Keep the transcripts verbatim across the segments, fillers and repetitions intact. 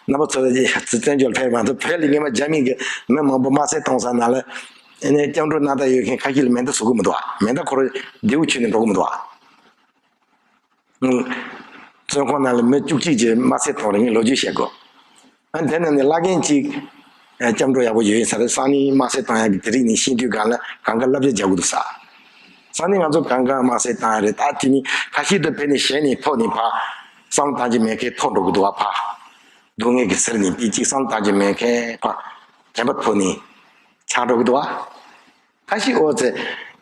རྣམ་པ་ཚོ་བཙན་བྱོལ་ཕེབས་མ་ཐུབ། བོད་ལ་སྔོན་མ་རྒྱ་མི་གིས་མི་མང་པོ་དམར་གསོད་གཏོང་ས་ན་ལ། ཨ་ནི་སྐྱབས་འགྲོ་གནང་ད་ཡོད་མཁན་ཁ་ཤས་ལ་མེ་མདའ་བཟོ་གི་མི་འདུག་ཨ། མེ་མདའ་ཁོ་རང་མདེའུ་ཁྱེར་ནས་འགྲོ་གི་མི་འདུག་ཨ། བཙོན་ཁང་ནང་ལ་མི་བཅུ་གཅིག་ཅིག་དམར་གསོད་གཏོང་རེད། ངས་ལོ་རྒྱུས་བཤད་དགོས། ཨ་ནི་དེ་ནང་ནས་བླ་རྒན་གཅིག་ཨ། སྐྱབས་འགྲོ་ཡག་པོ་ཡོད་ཡིན་ས་རེད། སང་ཉིན་དམར་གསོད་བཏང་ཡག་གི་དེ་རིང་ནས་ཤེས་དུས་སྒང་ལ་གང་ག་བསླབ་བྱ་རྒྱག་དགོས་འདུག་ས། སང་ཉིན་ང་ཚོ་གང་ག་དམར་གསོད་བཏང་ཡག་རེད། ད་དེ་ནི་ཁ་ཤས་དེ་ཕེབས་ནས་ཞལ་ནས་ཐོག་ནས་ཕར་བསམ་བློ་བཏང་རྒྱུ་མེད་མཁན་ཐོག་འགྲོ་གི་འདུག་བ། ཕར་སྡུག་བསྔལ་གྱི་ཚུལ་ནས་པི་གཅིག་བསམ་བློ་བཏང་རྒྱུ་མེད་མཁན་ཕར་དྲན་པ་ཐོག་ནས་ཆགས་འགྲོ་གི་འདུག་བ། ཁ་ཤས་ཨོ་ཙེ་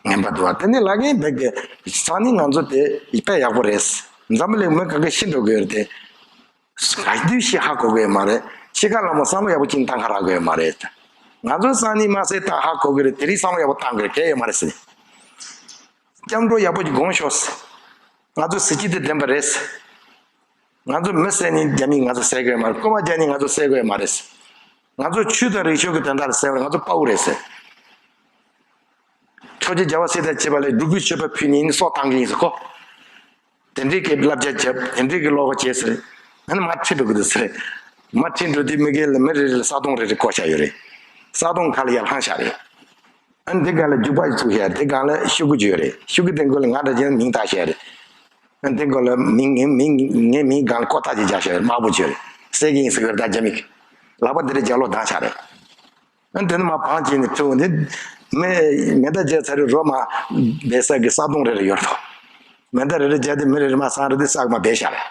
ངན་པ་འདུག་བ། དེ་ནི་བླ་རྒན་བེག་གི་སང་ཉིན་ང་ཚོ་དེ་དཔེ་ཡག་པོ་རེད། འཛམ་བུ་གླིང་མི་གང་ག་ཤི་འགྲོ་གི་ཡོད་རེད་དེ། ག་དུས་ཤི་ཧ་གོ་གི་ཡོད་མ་རེད། འཆི་ཁ་ལ་མོ་བསམ་བློ་ཡག་པོ་ཅིག་བཏང་ཁ་རག་གི་ཡོད་མ་རེད། ང་ཚོ་སང་ཉིན་དམར་གསོད་བཏང་ཧ་གོ་གི་རེད། དེ་རིང་བསམ་བློ་ཡག་པོ་བཏང་གི་རེད། གལ་ཡོད་མ་རེད་ཟེར། སྐྱབས་འགྲོ་ཡག་པོ་ཅིག་དགོངས་ཤོག་ཟེར། ང་ཚོ་གཟི་བརྗིད་དེ་ལྡན་པ་རེད་ཟེར། ང་ཚོ་མི་བསད་ནི་རྒྱ་མིས་ང་ཚོ་བསད་གི་ཡོད་མ་རེད། རྐུན་མ་རྒྱག་ནི་ང་ཚོ་བསད་གི་ཡོད་མ་རེད་ཟེར། ང་ཚོ་ཆོས་དང་རིག་གཞུང་གི་དོན་དག་ལ་བསད་པ་ང་ཚོ་དཔའ་བོ་རེད་ཟེར། ཁྱོད་ཀྱི་རྒྱལ་བ་སྲས་དང་བཅས་པ་ལ་སྒྲུབ་པའི་མཆོད་པ་ཕུལ་ནས་ནི་སྲོག་བཏང་གི་ཡིན་ཟེར་གོ། དེ་འདྲའི་གི་བསླབ་བྱ་བརྒྱབ། དེ་འདྲའི་གི་བློ་ཁ་བྱས་ཟེར། ཨ་ནི་མར་ཁྲིད་འགྲོ་གི་འདུག་ཟེར། མར་ཁྲིད་འགྲོ་དུས་མི་སྒེར་ལ་མི་རེ་རེ་ལ་ས་དོང་རེ་རེ་བརྐོས་བཞག་ཡོད་རེད། ས་དོང་ཁ་ལ་ཡར་ལྷུང་བཞག་རེད། ཨ་ནི་དེ་སྒང་ལ་རྒྱུག་པ་ཞིག་བཙུགས་བཞག་རེད། དེ་སྒང་ལ་ཤོག་གུ་ཅིག་ཡོད་རེད། ཤོག་གུ་དེ་མགོ་ལ་ང་འདྲ་བྱས་ན་མིང་བཏགས་བཞག་རེད། ཨ་ནི་དེ་མགོ་ལ་མིང་ངའི་མིང་ངའི་མིང་སྒང་ལ་ཀོ་ཐག་ཅིག་རྒྱག་བཞག་རེད། དམར་པོ་ཅིག་ཡོད་རེད། བསད་ཀྱི་ཡིན་ཟེར་ཡོད་རེད། ད་རྒྱ་མི་གིས་ལག་པ་དེ་རེ་རྒྱབ་ལོག་བརྡུངས་བཞག་རེད། ཨ་ནི་དེ་ནི་མར་བང་བྱས་ནས་ཁྲིད་འོང་དུས། མེ་མེ་མདའ་རྒྱག་ཚར་རེད། རོ་མ་སྦས་ས་གི་ས་དོང་རེ་རེ་ཡོད་རེད་དོ། མེ་མདའ་རེ་རེ་རྒྱག་དུས་མི་རེ་རེ་མར་སྲང་རེ་དེ་ས་གི་མར་སྦས་བཞག་རེད།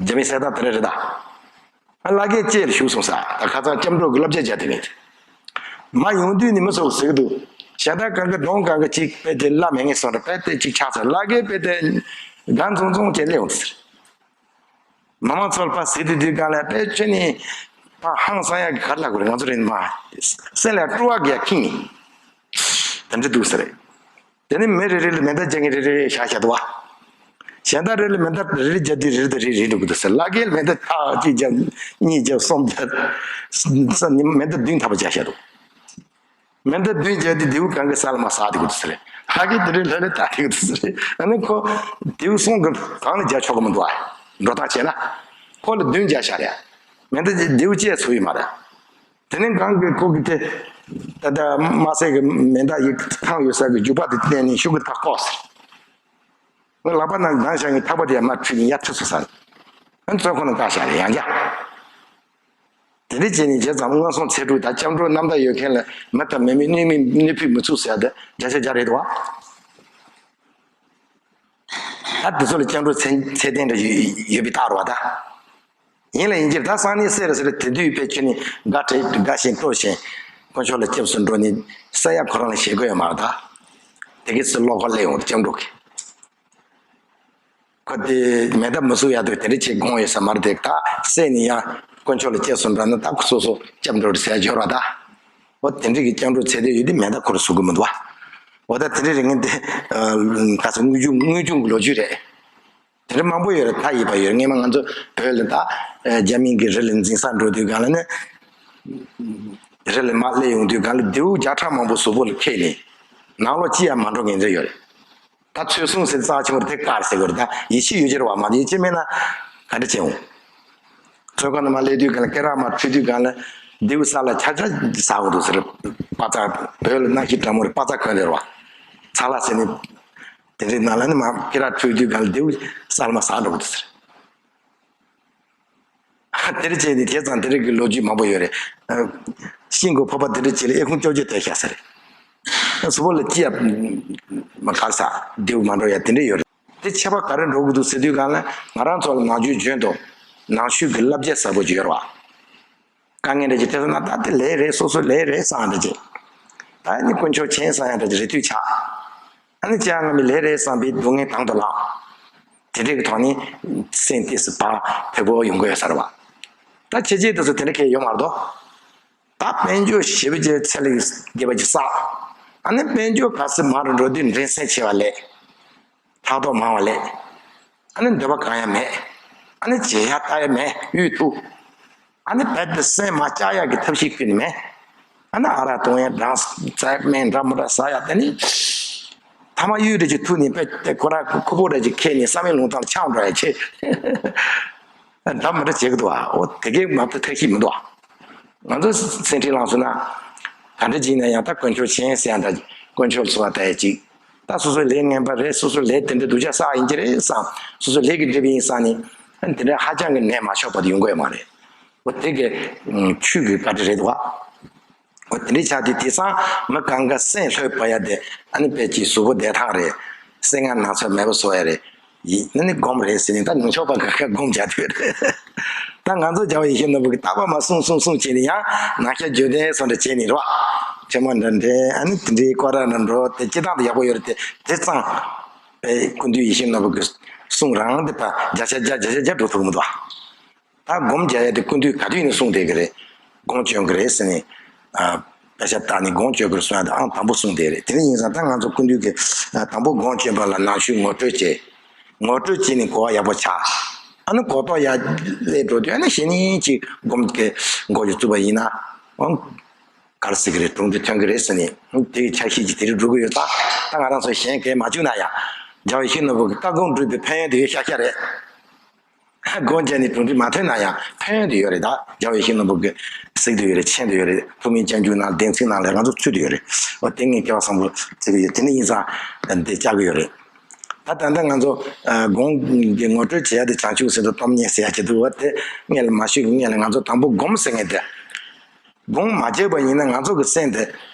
རྒྱ་མིའི་བསད་སྟངས་དེ་འདྲ་རེད་ད། ཨ་བླ་རྒན་ལྕེ་ལ་ཞུགས་སོང་ས། ད་ཁ་སང་སྐྱབས་འགྲོ་གི་བསླབ་བྱ་བྱ་དེ་མེད། མར་ཡོང་དུས་ནི་མི་ཚོ་ཟེར་གི་འདུག་གཞན་དག་གང་གི་གདོང་གང་གི་ཅིག་དཔེ་དེ་བླ་མེད་ངེས་སོང་རེད། དཔེ་དེ་ཅིག་ཆགས་ཚར། བླ་རྒན་དཔེ་དེ་དགའ་འཛུམ་འཛུམ་བྱས་སླེབས་ཡོང་ཟེར། མི་མང་ཚོ་ལ་ཕར་ཟེར་དུས་དུས་སྒང་ལ་དཔེ་ཁྱོད་ནི་ཕར་ཧང་སང་ཡག་གི་ག་རེ་ལབ་དགོས་རེད། ང་ཚོ་རེད་མ་སེམས་ལ་སྤྲོ་བ་གི་ཡ་ཁེངས་ནས་དེ་འདྲ་འདུག་ཟེར། དེ་ནི་མི་རེ་རེ་ལ་མེ་མདའ་རྒྱག་མཁན་རེ་རེ་བཞག་བཞག་འདུག་བ། གཞན་དག་རེ་ལ་མེ་མདའ་རེ་རེ་རྒྱག་དུས་རེ་རེ་དང་རེ་རེ་འགྲོ་གི་འདུག་ཟེར། བླ་རྒན་ལ་མེ་མདའ་ཐག་གཅིག་རྒྱབ། གཉིས་རྒྱབ། གསུམ་རྒྱབ། ས་ནི་མེ་མདའ་བདུན་ཐམ་པ་རྒྱག་བཞག་འདུག་མེ་མདའ་བདུན་རྒྱག་དུས་མདེའུ་གང་གི་ས་ལ་མར་ཟག་བསྡད་ཀྱི་འདུག་ཟེར། ཕ་གི་དེ་རིང་ལྷོད་ལྷོད་བལྟ་བསྡད་ཀྱི་འདུག་ཟེར། ཨ་ནི་ཁོ་མདེའུ་གསུམ་གི་གང་ལ་རྒྱག་ཆོག་གི་མི་འདུག་ཨ། འགྲོ་སྟངས་བྱས་ན། ཁོ་ལ་བདུན་རྒྱག་ཤག་རེད། མེ་མདའ་དེ་མདེའུ་གཅིག་ཚུགས་ཡོད་མ་རེད། དེ་ནས་གང་གི་ཁོ་གི་དེ་ད་ལྟ་དམར་གསོད་ཀྱི་མེ་མདའ་ཡི་ཁང་ཡོད་ས་གི་རྒྱུག་པ་དེ་བསྟན་ནས་ཤོག་གུ་ཕར་བརྐོས་ཟེར། ངས་ལག་པ་ནང་བསྡམས་བཞག་ངས་ཐག་པ་དེ་ཡར་མར་ཁྲིད་ནས་ཡར་ཁྲིད་སོང་ཟེར། ཨ་ནི་བཙོན་ཁང་ནང་བཀག་བཞག་རེད་ཡང་བསྐྱར། དེ་འདྲ་བྱས་ནས་བྱས་ཙང་མངོན་སུམ་ཚེ་སྒྲུབ་དང་སྐྱབས་འགྲོ་རྣམ་དག་ཡོད་མཁན་ལ་མི་དང་མི་མེད་གནོད་མི་གནོད་ཕུད་མི་ཚུགས་ཟེར་ཡ་དེ་བརྒྱ་ཆ་བརྒྱ་རེད་དོ། ད་དེ་ཚོ་ལ་སྐྱབས་འགྲོ་ཚད་ཚད་ལྡན་འདྲ་ཡོད་ཡོད་པའི་རྟགས་རེད་བ་ད། ཡིན་ལ་ཡིན་གྱི་ད་སང་ཉིན་གསོད་རེད་ཟེར་དེ་དུས་དཔེ་ཁྱོད་ནི་དགའ་བྲེལ་དགའ་ཞིང་སྤྲོ་ཞིང་དཀོན་མཆོག་ལ་སྐྱབས་སུ་འགྲོ་ནི་ས་ཡ་ཁོ་རང་ལ་ཞེད་དགོས་ཡོད་མ་རེད་ད། དེ་གི་ཚེ་བློ་ཁོག་སླེབས་ཡོང་སྐྱབས་འགྲོ་གི། ཁོ་དེ་མེ་མདའ་མི་གསོད་ཡག་དུས་དེ་འདྲ་བྱེད་དགོངས་ཡོད་ས་མ་རེད་དེ། ད་བསད་ནས་ཡང་དཀོན་མཆོག་ལ་སྐྱབས་སུ་འགྲོ་ན་ད་ཁོ་སོ་སོ་སྐྱབས་འགྲོ་རེད་ཟེར་ཡ་སྦྱོར་བ་ད། འོ་དེ་འདྲ་གི་སྐྱབས་འགྲོ་ཚད་ལྡན་ཡོད་དུས་མེ་མདའ་ཁོ་རང་གསོད་གི་མི་འདུག་བ། འོ་ད་དེ་འདྲ་རེད། ངས་དེ་ག་ཚོད་དངོས་བྱུང་དངོས་བྱུང་གི་ལོ་རྒྱུས་རེད། དེ་འདྲ་མང་པོ་ཡོད་རེད། ད་ཡིན་པ་ཡོད་རེད། སྔོན་མ་ང་ཚོ་བོད་ལ་ད་རྒྱ་མིང་གི་རི་ལ་འཛིང་ས་འགྲོ་དུས་སྒང་ལ་ནི། རི་ལ་མར་སླེབས་ཡོང་དུས་སྒང་ལ་མདེའུ་བརྒྱ་ཕྲག་མང་པོ་གཟུགས་པོ་ལ་ཁེལ་ནས་ནང་ལོགས་ཅི་ཡང་མ་འགྲོ་མཁན་ཚོ་ཡོད་རེད། ད་ཚོད་བཟུང་ཟེར་རྩ་ཆེན་པོ་དེ་དཀར་ཟེར་དགོས་རེད། ད་ཡིད་ཆེས་ཡོད་ཀྱི་རེད་བ། མ་ཡིད་ཆེས་མེད་ན་ག་འདྲ་བྱེད་འོང་། ཚོད་ཁང་ནང་མར་སླེབས་དུས་སྒང་ལ་སྐེ་རགས་མར་འཁྲུད་དུས་སྒང་ལ་མདེའུ་ས་ལ་ཆག་ཆག་ཟག་འོང་འདུག་ཟེར། པ་ཙ་བོད་ལ་གནམ་གཤིས་གྲང་མོ་རེད། པ་ཙ་གོན་རེད་བ། ཚ་ལ་ཟེར་ནས་དེ་འདྲའི་ནང་ལ་ནི་མར་སྐེ་རགས་འཁྲུད་དུས་སྒང་ལ་མདེའུ་ས་ལ་མར་ཟག་འགྲོ་གི་འདུག་ཟེར། དེར་བྱས་ནས་དེ་ཙང་དེ་རིགས་ཀྱི་ལོ་རྒྱུས་མང་པོ་ཡོད་རེད། ཤིང་གི་ཕོར་པ་དེ་འདྲ་ཅིག་ལ་ཨེ་ཁུང་ཅོག་ཅོག་བཏོན་བཞག་ས་རེད། གཟུགས་པོ་ལ་ཅི་ཡང་མ་ག་རེ་ཟ། མདེའུ་མ་འགྲོ་ཡ་དེ་འདྲ་ཡོད་རེད། དེ་ཁྱད་པར་ག་རེ་འགྲོ་གི་འདུག་ཟེར་དུས་སྒང་ལ་ང་རང་ཚོ་ལ་ནམ་རྒྱུན་རྒྱུན་དུ་ནང་ཆོས་ཀྱི་བསླབ་བྱ་གསར་པ་ཅིག་ཡོད་རེད་བ། དཀའ་ངལ་འདྲ་ཅིག་འཕྲད་སོང་ན་ད་དེ་ལས་རེད། སོ་སོ་ལས་རེད་བསམ་འདྲ་ཅིག་ད་ནི་དཀོན་མཆོག་མཁྱེན་བསམ་ཡ་འདྲ་ཅིག་རེ་ལྟོས་ཆགས། ཨ་ནི་ཅི་ཡང་ང་མི་ལས་རེད་བསམ་པའི་སྡུག་བསྔལ་དང་དུ་ལངས། དེ་འདྲའི་གི་ཐོག་ནས་སེམས་ཏོག་ཙམ་བག་ཕེབས་པོ་ཡོང་གི་ཡོད་ས་རེད་བ། ད་ཁྱེད་ཅག་དེ་ཚོ་དེ་འདྲ་གང་ཡང་ཡོད་མ་རེད་དོ། ད་དཔལ་འབྱོར་ཞེ་པོ་ཅིག་ཚད་ལས་བརྒལ་བ་ཅིག་བསགས། ཨ་ནི་དཔལ་འབྱོར་ག་ཚོད་མང་རུ་འགྲོ་དུས་འགྲན་སེམས་ཆེ་བ་ལས། ཕྲག་དོག་མང་བ་ལས། ཨ་ནི་འདོད་པ་གང་ཡང་མེད། ཨ་ནི་བྱེད་ཡག་ལྟ་ཡག་མེད། གཡུལ་ཐུག་ཨ་ནི་རྦད་དེ་སེམས་མ་སྐྱིད་ཡག་གི་ཐབས་ཤེས་ཀུན་ནས་མེད། ཨ་ནི་ཨ་རག་འཐུང་ཡག་སྦྲང་རྩི་སྨན་འདྲ་མི་འདྲ་ཟ་ཡག་དེ་ནི། ཐ་མ་གཡུལ་འདྲ་ཅིག་ཐུག་ནས་རྦད་དེ་ཁོ་རང་ཁུ་ཁུ་པོ་འདྲ་ཅིག་ཁྱེར་ནས་བསམ་ཡས་ལུང་ཐང་ལ་ཆགས་འགྲོ་ཡག་བྱེད། འདྲ་མི་འདྲ་བྱེད་ཀྱི་འདུག་བ། འོ་དེ་གའི་མ་གཏོགས་ཐབས་ཤེས་མི་འདུག་བ། ང་ཚོ་སེམས་ཁྲལ་ལངས་སོང་ན། ག་འདྲ་བྱས་ན་ཡང་ད་དཀོན་མཆོག་མཁྱེན་ཟེར་ཡང་ད་དཀོན་མཆོག་ལ་གསོལ་བ་བཏབ་ཡ་གཅིག་ད་སོ་སོའི་ལས་ངན་པ་རེད། སོ་སོའི་ལས་དེ་འདྲ་སྡུག་ཅག་བསགས་ཡིན་གྱི་རེད་བསམ། སོ་སོའི་ལས་ཀྱི་སྒྲིབ་ཡིན་བསམ་ནས། ཨ་ནི་དེ་འདྲ་ཧ་ཅང་གི་ནད་མ་ཆོག་པ་དེ་ཡོང་གི་ཡོད་མ་རེད། འོ་དེ་གའི་ཆོས་ཀྱི་བཀའ་དྲིན་རེད་འདུག་བ། འོ་དེ་འདྲའི་ཆ་དེ་དེང་སང་མི་གང་ག་སེམས་ལྷོད་པ་ཡ་དེ་ཨ་ནི་དཔེ་ཅིག་གཟུགས་པོ་བདེ་ཐང་རེད། སེམས་ངལ་ན་ཚ་མེད་པ་བཟོ་ཡ་རེད། ཡིན་ཨ་ནི་སྒོམ་རེད་ཟེར་ནས་ད་ནུབ་ཕྱོགས་པ་ག་ག་སྒོམ་བྱ་དུས་རེད། ད་ང་ཚོ་རྒྱལ་བ་ཡིད་བཞིན་ནོར་བུ་གི་བརྟག་པ་མ་གསུང་གསུང་གསུང་བྱས་ནས་ཡང་ནང་བཤད་བརྗོད་དོན་སོགས་འདྲ་བྱས་ནས་རེད་བ། ཁྲིད་མ་འདྲ་འདྲ་ཨ་ནི་དེ་འདྲའི་སྐོར་ར་འདྲ་འགྲོ་དེ་སྤྱི་བཏང་དུ་ཡག་པོ་ཡོད་རེད་དེ་དེ་ཙང་། པའི་ཀུན་འདུས་ཡིད་བཞིན་ནོར་བུ་གི་གསུང་རང་དེ་ད་བརྒྱ་ཆ་བརྒྱ་བརྒྱ་ཆ་བརྒྱ་འགྲོ་ཐུབ་མི་འདུག་བ། ད་སྒོམ་རྒྱག་ཡ་དེ་ཀུན་འདུས་ག་དུས་ནས་གསུངས་བསྡད་ཀྱི་རེད། སྒོམ་སྐྱོན་གྱི་རེད་ཟེར་ནས། ཨ། པད་ཤག་བཏགས་ནས་སྒོམ་སྐྱོན་གྱི་རེད་གསུང་ཡ་དེ་ཨང་དང་པོ་གསུངས་བསྡད་རེད། དེ་འདྲ་ཡིན་ཙང་ད་ང་ཚོ་ཀུན་འདུས་ཀྱི་ཨ་དང་པོ་སྒོམ་སྐྱོན་པ་ལ་ནང་ཆོས་ངོ་སྤྲོད་བྱེད། ངོ་སྤྲོད་བྱས་ནས་གོ་བ་ཡག་པོ་ཆགས། ཨ་ནི་གོ་རྟོགས་ཡར་སླེབས་འགྲོ་དུས་ཨ་ནི་གཞི་ནས་ཅིག་སྒོམ་གྱི་མགོ་ཡུ་བཙུགས་པ་ཡིན་ན། ཨང་། ག་རེ་ཟེར་གྱི་རེད། གྲུབ་འབྲས་ཐོན་གྱི་རེད་ཟེར་ནས་དེ་གི་ཆ་ཤས་ཀྱི་དེ་རིགས་འགྲོ་གི་ཡོད་ཙང་ད་ང་རང་ཚོ་གཞན་གས་མ་བཅུག་ན་ཡང་རྒྱལ་བ་ཡིད་བཞིན་ནོར་བུ་གི་བཀའ་སྒོམ་སྒྲུབ་པའི་ཕན་ཡོན་དེ་ཡོད་ཤག་ཤག་རེད། སྒོམ་བྱས་ནས་གྲུབ་འབྲས་མ་ཐོན་ན་ཡང་ཕན་ཡོན་དེ་ཡོད་རེད། ད་རྒྱལ་བ་ཡིད་བཞིན་ནོར་བུ་གི་གཟིགས་དེ་ཡོད་རེད། མཁྱེན་དེ་ཡོད་རེད། ཐུགས་སྨོན་སྐྱབས་འཇུག་ནང་ལ་གདེང་ཚོད་ནང་ལ་ང་ཚོ་ཚུད་དེ་ཡོད་རེད། འོ་དེ་ངས་སྐལ་བ་བཟང་པོ་བརྩི་གི་ཡོད། དེ་འདྲ་ཡིན་ཙང་འདི་བཅར་གི་ཡོད་རེད། ད་ད་ལྟ་ང་ཚོ་སྒོམ་གྱི་ངོ་སྤྲོད་བྱེད་ཡ་དེ་བྱང་ཆུབ་སེམས་དང་སྟོབས་ཉིད་ཟེར་ཡ་ཅིག་འདུག་བ། དེ་སྔོན་ལ་མ་ཞུས་ཀྱི་སྔོན་ལ་ང་ཚོ་དང་པོ་སྒོམ་ཟེར་མཁན་དེ། སྒོམ་མ་བྱས་པ་ཡིན་ན་ང་ཚོ་གི་སེམས་དེ།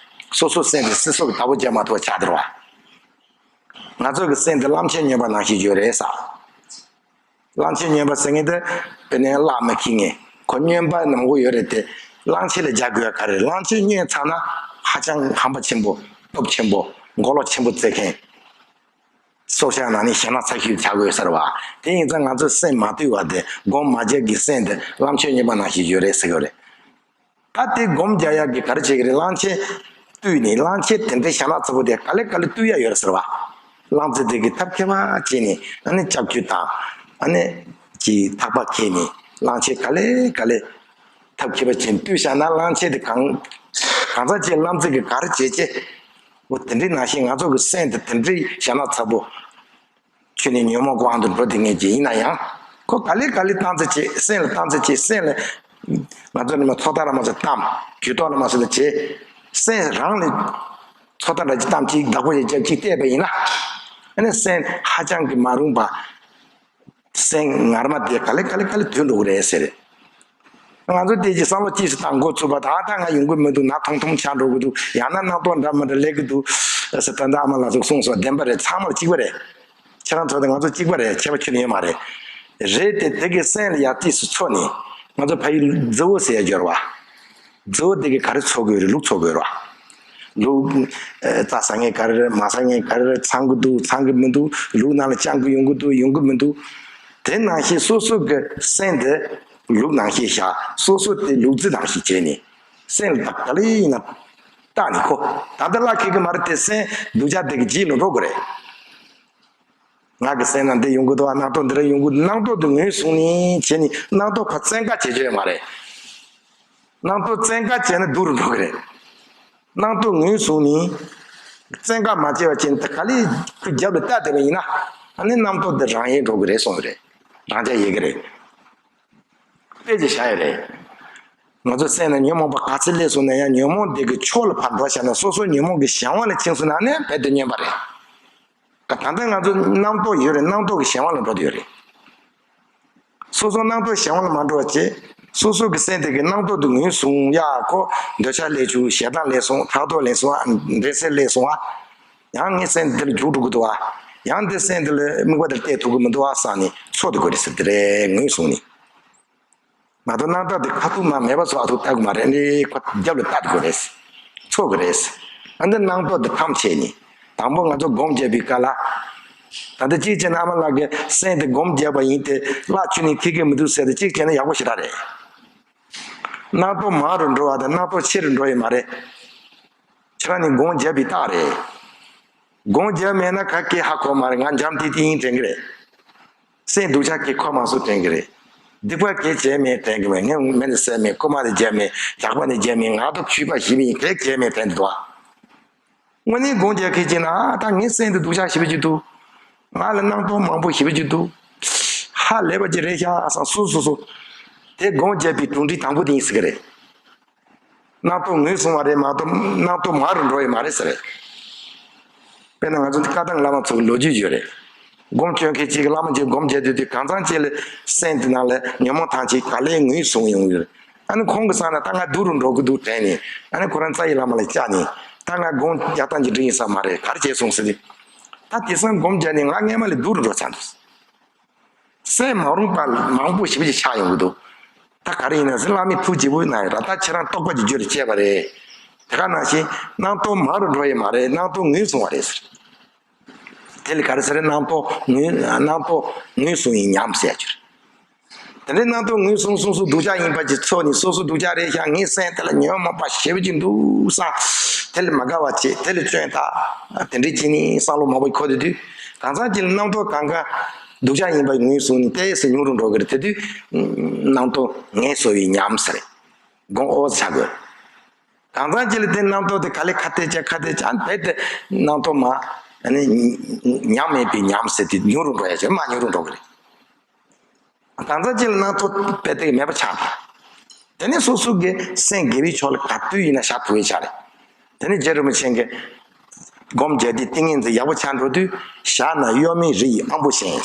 སོ་སོ་སེམས་དེ་སྲིད་སོགས་ཀྱི་བདག་པོ་བྱེད་མ་ཐུབ་པ་ཆགས་འདུག་བ། ང་ཚོ་གི་སེམས་དེ་གླང་ཆེན་སྨྱོན་པ་ནང་བཞིན་ཡོད་རེད་ས། གླང་ཆེན་སྨྱོན་པ་ཟེར་མཁན་དེ་དཔེར་ན་གླགས་མི་འཁེལ་མཁན་ཁོ་སྨྱོན་པ་ནང་གོ་ཡོད་རེད་དེ། གླང་ཆེན་ལ་རྒྱག་དགོས་ཡ་ག་རེ་རེད། གླང་ཆེན་སྨྱོན་ཚར་ན་ཧ་ཅང་ཧམ་པ་ཆེན་པོ་སྟོབས་ཆེན་པོ་མགོ་ལོག་ཆེན་པོ་རྩེ་མཁན། སྲོག་ཆགས་ནང་ནས་ཞེད་སྣང་ཚ་ཤོས་ཆགས་དགོས་ས་རེད་བ། དེ་ཡིན་ཙང་ང་ཚོ་སེམས་མ་བཏུལ་བ་དེ་སྒོམ་མ་བྱས་ཀྱི་སེམས་དེ་གླང་ཆེན་སྨྱོན་པ་ནང་བཞིན་ཡོད་རེད་ཟེར་གི་རེད། ད་དེ་སྒོམ་རྒྱག་ཡག་གི་ག་རེ་བྱེད་ཀྱི་རེད། གླང་ཆེན་བཏུལ་ནས་གླང་ཆེན་དེ་འདྲའི་ཞེད་སྣང་ཚ་པོ་དེ་ག་ལེ་ག་ལེ་བཏུལ་ཡ་ཡོད་རེད་ཟེར་བ། གླང་རྫི་དེ་གི་ཐབས་མཁས་པ་བྱས་ནས་ཨ་ནི་ལྕགས་ཀྱུ་དང་ཨ་ནི་གི་ཐག་པ་ཁྱེར་ནས་གླང་ཆེན་ག་ལེ་ག་ལེ་ཐབས་མཁས་པ་བྱས་ནས་བཏུལ་བཞག་ན་གླང་ཆེན་དེ་གང་གང་ཚ་བྱས་གླང་རྫི་གི་ག་རེ་བྱེད་ཅེ། འོ་དེ་འདྲའི་ནང་བཞིན་ང་ཚོ་གི་སེམས་དེ་དེ་འདྲའི་ཞེད་སྣང་ཚ་པོ། ཁྱོད་ནི་ཉོན་མོངས་ཀྱི་དབང་དུ་འགྲོ་བསྡད་མཁན་ཅིག་ཡིན་ན་ཡང་། ཁོ་ག་ལེ་ག་ལེ་བཏང་ཚེ་ཅིག་སེམས་ལ་བཏང་ཚེ་ཅིག་སེམས་ལ། ང་ཚོ་ནི་མ་ཚོགས་ཐག་ལ་མ་ཚོ་གཏམ་ཇུས་གཏོགས་ལ་མ་ཚོ་ལ་བྱེད། སེམས་རང་ལ་ཚོགས་ཐག་འདྲ་ཅིག་གཏམ་ཅིག་བདག་པོ་ཡེ་རྒྱབ་ཅིག་བལྟས་པ་ཡིན་ན། ཨ་ནི་སེམས་ཧ་ཅང་གི་མ་རུངས་པ། སེམས་ངར་མ་དེ་ག་ལེ་ག་ལེ་ག་ལེ་དུད་འགྲོ་གི་རེད་ཟེར། ང་ཚོ་དེ་ཅིག་བསམ་བློ་ཅིག་སུ་བཏང་འགོ་བཙུགས་པ་ད་ལྟ་ང་ཡོང་གི་མི་འདུག་ན་ཐུང་ཐུང་ཆགས་འགྲོ་གི་འདུག་ཡང་ན་རྣམ་རྟོག་འདྲ་མི་འདྲ་སླེབས་གི་འདུག་ཟེར། ད་ལྟ་ཨ་མ་ལགས་ཚོས་གསུངས་སོང་། བདེན་པ་རེད། ཚང་མ་ལ་གཅིག་པ་རེད། ཁྱེད་རང་ཚོ་དང་ང་ཚོ་གཅིག་པ་རེད། ཁྱད་པར་ཁྱོན་ནས་ཡོད་མ་རེད། རེད་དེ་དེ་གི་སེམས་ལ་ཡར་ཏིས་སུ་ཚོར་ནས་ང་ཚོ་ཕ་ཡུལ་རྫི་བོ་ཟེར་ཡ་སྦྱོར་བ། རྫི་བོ་དེ་གི་ག་རེ་ཚོར་དགོས་རེད། ལུག་ཚོར་དགོས་རེད་བ། ལུག་ཨ་རྩྭ་ཟ་མཁན་ག་རེ་རེད། མ་ཟ་མཁན་ག་རེ་རེད། ཚང་གི་འདུག་ཚང་གི་མི་འདུག་ལུག་ནང་ལ་སྤྱང་གི་ཡོང་གི་འདུག་ཡོང་གི་མི་འདུག་དེ་ནང་བཞིན་སོ་སོ་གི་སེམས་དེ་ལུག་ནང་བཞིན་བཞག་སོ་སོ་དེ་ལུག་རྫི་ནང་བཞིན་བྱས་ནས་སེམས་ལ་ད་ག་ལེ་ཡིན་ན་བཏགས་ནས་ཁོ་ད་ལྟ་བརླག་ཁེལ་གི་མ་རེད་དེ། སེམས་སྡུག་ཅག་དེ་གི་རྗེས་ལ་འགྲོ་དགོས་རེད། ང་གི་སེམས་ནང་འདི་ཡོང་གི་འདུག་ཨ། རྣམ་རྟོག་འདི་ར་ཡོང་གི་འདུག་རྣམ་རྟོག་འདི་ངོས་བཟུང་ནས་བྱས་ནས་རྣམ་རྟོག་ཕར་བཙན་བཀའ་བྱེད་རྒྱུ་ཡོད་མ་རེད། རྣམ་རྟོག་བཙན་བཀའ་བྱས་ན་སྡུག་རུ་འགྲོ་གི་རེད། རྣམ་རྟོག་ངོས་བཟུང་ནས་བཙན་བཀའ་མ་བྱས་པ་བྱས་ན་ད་ག་ལེ་ཁོ་རྒྱབ་ལ་བལྟས་བསྡད་པ་ཡིན་ན་ཨ་ནི་རྣམ་རྟོག་འདི་རང་ཡལ་འགྲོ་གི་རེད་གསུངས་པ་རེད། རང་འཇགས་ཡལ་གི་རེད། དཔེ་ཅིག་བཞག་ཡོད་རེད། ང་ཚོ་སེམས་ནང་ཉོན་མོངས་པ་ག་ཚོད་སླེབས་སོང་ན་ཡང་ཉོན་མོངས་དེ་གི་ཕྱོགས་ལ་ཕར་འགྲོ་བཞག་ན་སོ་སོ་ཉོན་མོངས་ཀྱི་གཞན་དབང་ལ་ཕྱིན་སོང་ན་ཨ་ནི་རྦད་དེ་སྨྱོན་པ་རེད། ད་ལྟ་ང་ཚོ་རྣམ་རྟོག་ཡོད་རེད། རྣམ་རྟོག་གི་གཞན་དབང་ལ་འགྲོ་བསྡད་ཡོད་རེད། སོ་སོ་རྣམ་རྟོག་གཞན་དབང་ལ་མ་འགྲོ་བ་བྱེད། སོ་སོ་གི་སེམས་དེ་གི་རྣམ་རྟོག་དེ་ངོས་བཟུང་ཡ། ཁོ་འདོད་ཆགས་སླེབས་བྱུང་། ཞེ་སྡང་སླེབས་སོང་། ཕྲག་དོག་སླེབས་སོང་ཨ། འདྲེ་སྲས་སླེབས་སོང་ཨ། ཡང་ངའི་སེམས་འདི་ལ་རྒྱུག་འགྲོ་གི་འདུག་ཨ། ཡང་འདི་སེམས་འདི་ལ་དམིགས་པ་འདིར་གཏད་ཐུབ་གི་མི་འདུག་ཨ་བསམ་ནས་ཚོར་དེ་དགོས་རེད་ཟེར། དེ་རེད་ངོས་བཟུང་ནས། མ་གཏོགས་རྣམ་དག་དེ་ཁ་ཐུག་མ་མེད་པ་སོགས་ཨ་ཐུག་ལྟ་དགོས་མ་རེད། འདི་ཁོ་རྒྱབ་ལ་ལྟ་དགོས་རེད། ཚོར་དགོས་རེད། ཨ་འདི་རྣམ་རྟོག་འདི་ཐམས་ཅད་ནི་དང་པོ་ང་ཚོ་སྒོམ་བརྒྱབ་པའི་སྐབས་ལ། ད་ལྟ་གཅིག་བྱས་ན་ཨ་མ་ལགས་ཀྱིས་སེམས་དེ་སྒོམ་བརྒྱབ་པ་ཡིན་ཏེ་བརླག་ཁྱོན་ནས་ཁེགས་ཀྱི་མི་འདུག་ཟེར་ཏེ་གཅིག་བྱས་ན་ཡག་པོ་ཞེ་དྲག་རེད། རྣམ་རྟོག་མང་རུ་འགྲོ་བ་དང་རྣམ་རྟོག་ཆེ་རུ་འགྲོ་ཡི་མ་རེད། ཁྱེད་རང་ནི་སྒོམ་བརྒྱབ་པའི་རྟགས་རེད། སྒོམ་བརྒྱབ་མེད་ན་ག་གེ་ཧ་གོ་མ་རེད། ང་འཇམ་ཐིང་ཐིང་ཡིན་དྲན་གི་རེད། སེམས་སྡུག་ཅག་གིས་ཁོ་མ་སུ་དྲན་གི་རེད། སྡིག་པ་གེ་བྱས་མེད་དྲན་གི་མེད། ངས་མེ་ནས་བསད་མེད། རྐུ་མ་ནས་བརྒྱབ་མེད། ཇག་པ་ནས་བརྒྱབ་མེད། ང་ཚོ་ཆོས་པ་ཞིག་ཡིན་གེ་བྱས་མེད་དྲན་འདུག་ཨ། དངོས་གནས་སྒོམ་རྒྱག་མཁན་ཅིག་ན་ད་ངའི་སེམས་འདི་སྡུག་ཅག་ཞེ་པོ་ཅིག་འདུག་ང་ལ་རྣམ་རྟོག་མང་པོ་ཞེ་པོ་ཅིག་འདུག་ཧ་ ཧ་ལས་པ་ཅིག་རེད་ཤག་བསམ། སོ་སོ་སོ། དེ་སྒོམ་བརྒྱབ་པའི་གྲུབ་འབྲས་དང་པོ་དེ་ཡིན་ཟེར་གི་རེད། རྣམ་རྟོག་ངོས་བཟུང་བ་རེད་མ་གཏོགས་རྣམ་རྟོག་མ་རུ་འགྲོ་ཡི་མ་རེད་ཟེར། དཔེར་ན་ང་ཚོ་འདི་བཀའ་གདམས་བླ་མ་ཚོ་གི་ལོ་རྒྱུས་ཡོད་རེད། སྒོམ་སྐྱོན་མཁན་གཅིག་གིས་བླ་མ་གཅིག་སྒོམ་བརྒྱབ་དུས་དུས་གང་ཚང་གཅིག་ལ་སེམས་དེ་ནང་ལ་ཉོན་མོངས་ཐམས་ཅད་ག་ལེར་ངོས་བཟུང་ཡོང་གི་རེད། ཨ་ནི་ཁོང་གི་སང་ན་ད་ང་སྡུག་རུ་འགྲོ་གི་འདུག་དྲན་ནས། ཨ་ནི་ཁོ་རང་རྩ་བའི་བླ་མ་ལ་བཅར་ནས། ད་ང་སྒོམ་རྒྱག་སྟངས་ཅིག་འགྲིག་ཡིན་ས་མ་རེད། ག་རེ་བྱས་སོང་ཟེར་ཏེ། ད་དེང་སང་སྒོམ་བརྒྱབ་ནས་ང་སྔས་མ་ལས་སྡུག་རུ་འགྲོ་ཚར་འདུག། སེམས་མ་རུངས་པ་མང་པོ་ཞེ་པོ་ཅིག་ཆགས་ཡོང་གི་འདུག། ད་ག་རེ་ཡིན་ན་ཟེར། བླ་མས་ཐུགས་དགྱེས་པོ་གནང་ཡོད་ར། ད་ཁྱེད་རང་རྟོགས་པ་གི་རྒྱུ་ལ་སྐྱེས་པ་རེད། དེ་ག་ནང་བཞིན་རྣམ་རྟོག་མ་རུ་འགྲོ་ཡི་མ་རེད། རྣམ་རྟོག་ངོས་བཟུང་བ་རེད་ཟེར། དེ་ལ་ག་རེ་ཟེར། རྣམ་རྟོག་ངོས་རྣམ་རྟོག་ངོས་བཟུང་བའི་ཉམས་ཟེར་ཡ་ཅིག་རེད། དེ་འདྲའི་རྣམ་རྟོག་ངོས་བཟུང་། སོ་སོ་སྡུག་ཅག་ཡིན་པ་ཅིག་ཚོར་ནས། སོ་སོ་སྡུག་ཅག་རེད་ཤག། ངའི་སེམས་དེ་ལ་ཉོན་མོངས་པ་ཞེ་པོ་ཅིག་འདུག་བསམ། དེ་ལ་མ་དགའ་བ་བྱེད། དེ་ལ་སྐྱོན་བཏགས། དེ་འདྲའི་བྱས་ནས་བསམ་བློ་མང་པོ་འཁོར་དུས་དུས། གང་ཚང་གཅིག་ལ་རྣམ་རྟོག་གང་ག་སྡུག་ཅག་ཡིན་པ་ངོས་བཟུང་ནས་ཏོག་ཙམ་ཉུང་རུ་འགྲོ་གི་རེད། དེ་དུས་རྣམ་རྟོག་ངལ་གསོ་བའི་ཉམས་ཟེར། སྒོམ་ཨོ་ཆགས་དགོས། གང་ཚང་གཅིག་ལ་དེ་རྣམ་རྟོག་དེ་ག་ལེར་ཁ་གཏད་བཅག་ཁ་གཏད་བཅག། རྦད་དེ་རྣམ་རྟོག་མ་ཨ་ནི་ཉམས་མེད་པའི་ཉམས་ཟེར་དེ་ཉུང་རུ་འགྲོ་ཡ་ཅིག། མར་ཉུང་རུ་འགྲོ་གི་རེད། གང་ཚང་གཅིག་ལ་རྣམ་རྟོག་རྦད་དེ་མེད་པ་ཆགས་འགྲོ། དེ་ནས་སོ་སོ་གི་སེམས་དགེ་བའི་ཕྱོགས་ལ་ག་དུས་ཡིན་ན་བཞག་ཐུབ་ཡ་ཆགས་རེད། དེ་ནས་རྗེ་རིན་པོ་ཆེ་གིས་སྒོམ་བརྒྱབ་དུས་ཏིང་ངེ་འཛིན་ཡག་པོ་ཆགས་འགྲོ་དུས། བཞག་ན་གཡོ་མེད་རི་ཡི་དབང་པོ་བཞིན།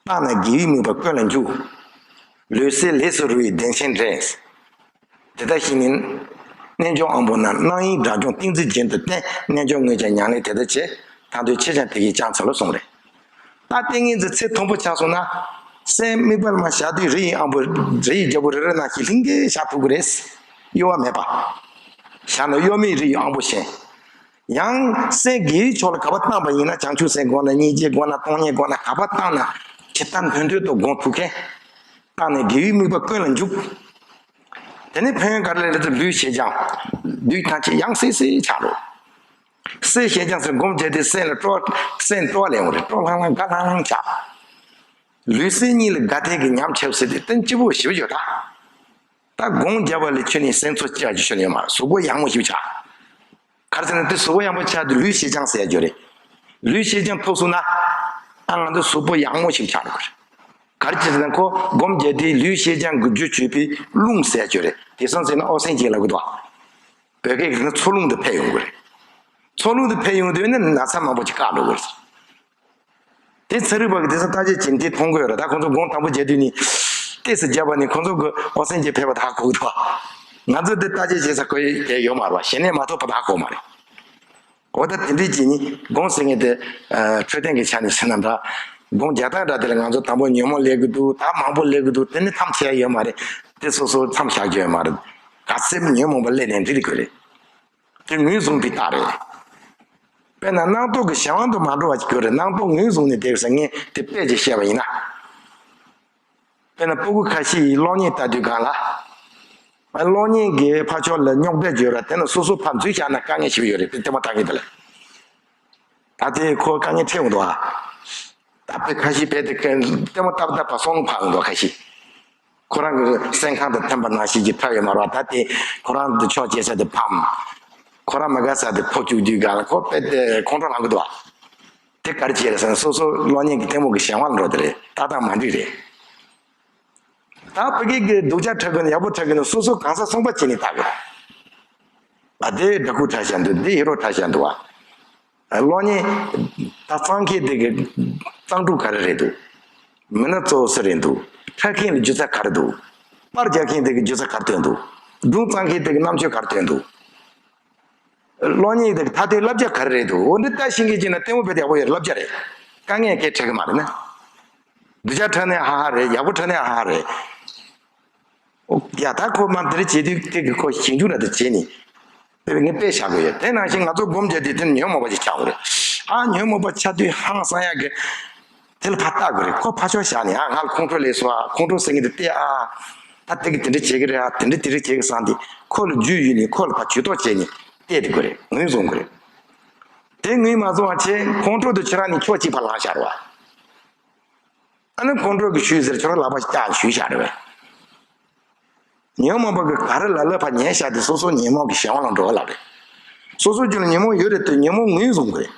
བཏང་ན་དགེ་བའི་དམིགས་པ་ཀུན་ལ་འཇུག། ལུས་སེམས་ལས་སུ་རུང་བའི་གདེང་ཆེན་འདྲེན། དེ་ལྟར་ཤེས་ནས་རྣལ་འབྱོར་དབང་པོ་རྣམས། སྣང་ཡུལ་དགྲ་བཅོམ་ཏིང་འཛིན་རྒྱུན་དུ་བསྟེན། རྣལ་འབྱོར་དངོས་ཀྱང་ཉམས་ལེན་དེ་ལྟར་བྱེད། ཐར་འདོད་ཆེས་ཀྱང་དེ་བཞིན་བསྐྱང་འཚལ་ལོ་གསུངས་རེད། ད་ཏིང་ངེ་འཛིན་ཚད་མཐོན་པོ་ཆགས་སོང་ན། སེམས་དམིགས་པ་ལ་མར་བཞག་དུས་རི་ཡི་དབང་པོ། རི་ཡི་རྒྱལ་པོ་རི་རབ་ནང་བཞིན་ལྷིང་གེ་བཞག་ཐུབ་ཀྱི་རེད། གཡོ་བ་མེད་པ། བཞག་ན་གཡོ་མེད་རི་ཡི་དབང་པོ་བཞིན། ཡང་སེམས་དགེ་བའི་ཕྱོགས་ལ་ག་པར་བཏང་པ་ཡིན་ན། བྱང་ཆུབ་སེམས་སྒོམ་ན། སྙིང་རྗེ་སྒོམ་ན། སྟོང་ཉིད་སྒོམ་ན། ག་པར་བཏང་ན་ཇི་ལྟར་འདོད་འདོད་དུ་སྒོམ་ཐུབ་མཁན། བཏང་ནས་དགེ་བའི་དམིགས་པ་ཀུན་ལ་འཇུག། དེ་ནས་ཕན་ཡོན་ག་རེ་ལ་རེད་ཟེར། ལུས་ཞེ་སྦྱངས། ལུས་ཐམས་ཅད་ཡང་སེ་སེ་ཆགས་འགྲོ། སེམས་ཞེ་སྦྱངས་ཟེར། སྒོམ་བྱས་ཏེ་སེམས་ལ་སྤྲོ། སེམས་སྤྲོ་བ་ལེན་འོང་རེད། སྤྲོ་ལྷང་ལྷང་དགའ་ལྷང་ལྷང་ཆགས། ལུས་སེམས་གཉིས་ལ་དགའ་ལྡན་གྱི་ཉམས་ཆགས་ཟེར་དེ་སྟོན་སྐྱིད་པོ་ཞེ་པོ་ཡོད་ད། ད་སྒོམ་བརྒྱབ་པ་ལས་ཁྱོན་ནས་སེམས་ཚོར་སྐྱེ་བ་ཅིག་ཁྱོན་ནས་ཡོད་མ་རེད། གཟུགས་པོ་ཡང་མོ་ཞིག་ཆགས། ག་རེ་ཟེར་ན་དེ་གཟུགས་པོ་ཡང་མོ་ཆགས་དུས་ལུས་ཞེ་སྦྱངས་ཟེར་ཡ་ཅིག་ཡོད་རེད། ལུས་ཞེ་སྦྱངས་ཐུབ་སོང་ན། ཨ་ང་ཚོ་གཟུགས་པོ་ཡང་མོ་ཞིག་ཆགས་འགྲོ་གི་རེད། ག་རེ་བྱས་ཟེར་ན་ཁོ་སྒོམ་བརྒྱབ་དུས་ལུས་ཞེ་སྦྱངས་ཀྱི་རྒྱུ་བྱེད་པའི་རླུང་ཟེར་ཡ་ཅིག་ཡོད་རེད། དེང་སང་ཟེར་ན་ཨོག་སི་ཇན་ཅིག་ལབ་གི་འདུག། བོད་སྐད་ཀྱི་ན་འཚོ་རླུང་དེ་ཕེབས་ཡོང་གི་རེད། འཚོ་རླུང་དེ་ཕེབས་ཡོང་དུས་ནི་ན་ཚ་མང་པོ་ཅིག་བཀག་འགྲོ་གི་རེད། དེ་ཚན་རིག་པ་གིས་དེང་སང་བརྟག་དཔྱད་བྱས་ནས་དེ་མཐོང་གི་ཡོད་རེད། ད་ཁོང་ཚོ་སྒོམ་དང་པོ་བརྒྱབ་དུས་ནས་ཏོག་ཙམ་བརྒྱབ་པ་ནས་ཁོང་ཚོ་གི་ཨོག་སི་ཇན་ཅིག་ཕེབས་པ་ད་ཧ་གོ་གི་འདུག། ང་ཚོ་འདི་བརྟག་དཔྱད་བྱེད་ས་ཁོ་ཡི་ཡོད་མ་རེད་པ། ཞེ་ནས་མ་ཐོབ་པ་ད་ཧ་གོ་མ་རེད། འོ་ད་དེ་འདྲའི་བྱས་ནས་སྒོམ་ཟེར་མཁན་དེ། ཨ། འཕྲོད་བསྟེན་གྱི་ཆ་ནས་བཤད་ན་འདྲ། སྒོམ་རྒྱག་སྟངས་འདྲ་དེ་ལ་ང་ཚོ་དང་པོ་ཉོན་མོངས་སླེབས་ཀྱི་འདུག། ད་མང་པོ་སླེབས་ཀྱི་འདུག། དེ་ནི་མཚམས་བཅད་ཡ་ཡོད་མ་རེད། དེ་སོ་སོ་མཚམས་བཞག་རྒྱུ་ཡོད་མ་རེད། ག་ཚོད་ཉོན་མོངས་པ་སླེབས་ནའང་འགྲིག་གི་རེད། དེ་ངོས་བཟུང་བའི་རྟགས་རེད། དཔེར་ན་རྣམ་རྟོག་གི་གཞན་དབང་དུ་མ་འགྲོ་བ་ཞིག་དགོས་རེད། རྣམ་རྟོག་ངོས་བཟུང་ནས་བསྡད་ཟེར་མཁན་དེ་དཔེ་ཅིག་བཤད་པ་ཡིན་ན། དཔེར་ན་སྤུ་གུ་ཁ་ཤས་ཡིས་གློག་བརྙན་ལྟ་དུས་སྒང་ལ། གློག་བརྙན་གྱི་ཕར་ཕྱོགས་ལ་རྙོག་དྲ་ཡོད་ར། དེ་ནི་སོ་སོ་ཕར་འཛུལ་བཞག་ན་དཀའ་ངལ་ཞེ་པོ་ཡོད་རེད། དེ་ལྟད་མོ་ལྟ་མཁན་དེ་ལ། ད་དེ་ཁོ་དཀའ་ངལ་འཕྲད་འོང་འདུག་ཨ། ད་དཔེ་ཁ་ཤས་དཔེ་དེ་ལྟད་མོ་ལྟ་བ་ལྟ་བ་སོང་ཕར་འོང་འདུག་ཁ་ཤས། ཁོ་རང་གི་སེམས་ཁམས་དང་མཐུན་པ་ནང་བཞིན་གྱི་འཁྲབ་ཡོད་མ་རེད་པ། ད་དེ་ཁོ་རང་དེ་ཆོག་བྱེད་ས་དེ་ཕམ། ཁོ་རང་མི་དགའ་ས་དེ་ཕོག་བཅུག་དུས་སྒང་ལ་ཁོ་དཔེ་དེ་ཁོང་ཁྲོ་ལངས་གི་འདུག་ཨ། དེ་ག་རེ་བྱས་རེད་ཟེར་ན་སོ་སོ་གློག་བརྙན་གྱི་ལྟད་མོ་གི་གཞན་དབང་ལ་འགྲོ་དེ་རེད། ལྟ་སྟངས་མ་འགྲིག་རེད། ད་ཕ་གི་གི་སྡུག་ཅག་འཁྲབ་གི་ན་ཡག་པོ་འཁྲབ་གི་ན་སོ་སོ་གང་ཟག་གསུམ་པ་བྱས་ནས་ལྟ་དགོས། ཨ། དེ་སྦྲ་གུར་འཁྲབ་བཞག་འདུག། དེ་ཧི་རོ་འཁྲབ་བཞག་འདུག་བ། གློག་བརྙན་ད་བཙལ་མཁན་དེ་གི་བཙལ་གྲུབ་ག་རེ་རེད་འདུག། མི་སྣ་གཙོ་བོ་སུ་རེད་འདུག། འཁྲབ་མཁན་ལ་སྒྱུ་རྩལ་ག་རེ་འདུག། པར་རྒྱག་མཁན་དེ་གི་སྒྱུ་རྩལ་ག་རེ་ཐོན་འདུག། སྒྲུང་བཙལ་མཁན་དེ་གི་རྣམ་དཔྱོད་ག་རེ་ཐོན་འདུག། གློག་བརྙན་དེ་གི་མཐའ་དོན་བསླབ་བྱ་ག་རེ་རེད་འདུག། འོ་འདི་ལྟ་ཤེས་མཁན་ཅིག་ན་ལྟད་མོ་དཔེ་ཡག་པོ་ཡོད་རེད། བསླབ་བྱ་རེད། དཀའ་ངལ་གང་ཡང་འཕྲད་གི་མ་རེད་ན། སྡུག་ཅག་འཁྲབ་ནའང་ཧ་ཧ་རེད། ཡག་པོ་འཁྲབ་ནའང་ཧ་ཧ་རེད། ཨོ་ཡ། ད་ཁོ་མ་འདི་འདྲ་བྱེད་དུས་དེ་གི་ཁོ་ཞིབ་འཇུག་འདྲ་དེ་བྱས་ནས་དཔེ་ངས་དཔེ་བཞག་དགོས་ཡོད། དེ་ནང་བཞིན་ང་ཚོ་སྒོམ་བརྒྱབ་དུས་དེ་ནི་ཉོན་མོངས་པ་ཅིག་ཆགས་དགོས་རེད། ཨ། ཉོན་མོངས་པ་ཆགས་དུས་ཧང་སང་ཡག་གི་དེ་ལ་ཕར་ལྟ་དགོས་རེད། ཁོ་ཕར་ཕྱོགས་བཞག་ནས། ཨ། ང་ལ་ཁོང་ཁྲོ་སླེབས་སོང་། ཨ། ཁོང་ཁྲོ་ཟེར་མཁན་དེ་བལྟས། ཨ། ད་དེ་གི་དེ་འདྲ་བྱེད་གི་རེད། ཨ། དེ་འདྲ་དེ་འདྲ་བྱེད་གི་བསམ་སྟེ་ཁོ་ལ་རྒྱུས་ཡོད་ནས་ཁོ་ལ་ཕར་ཇུས་གཏོགས་བྱས་ནས་བལྟས་དེ་དགོས་རེད། ངོས་བཟུང་དགོས་རེད། དེ་ངོས་མ་བཟུང་བ་བྱས་ཁོང་ཁྲོ་དེ་ཁྱོད་རང་ནས་ཕྱོགས་གཅིག་ཕར་ལངས་བཞག་རེད་བ། ཨ་ནི་ཁོང་ཁྲོ་གི་ཞུས་ཟེར་ཁྱོད་རང་ལག་པ་བཀྱག་ཞུས་བཞག་རེད་བས། ཉོན་མོངས་པ་གི་ག་རེ་ལ་ལ་ཕར་ཉལ་བཞག་དེ་སོ་སོ་ཉོན་མོངས་ཀྱི་གཞན་དབང་ལ་འགྲོ་བ་ལ་རེད། སོ་སོ་རྒྱུད་ལ་ཉོན་མོངས་ཡོད་རེད་དེ་ཉོན་མོངས་ངོས་བཟུང་དགོས་རེད།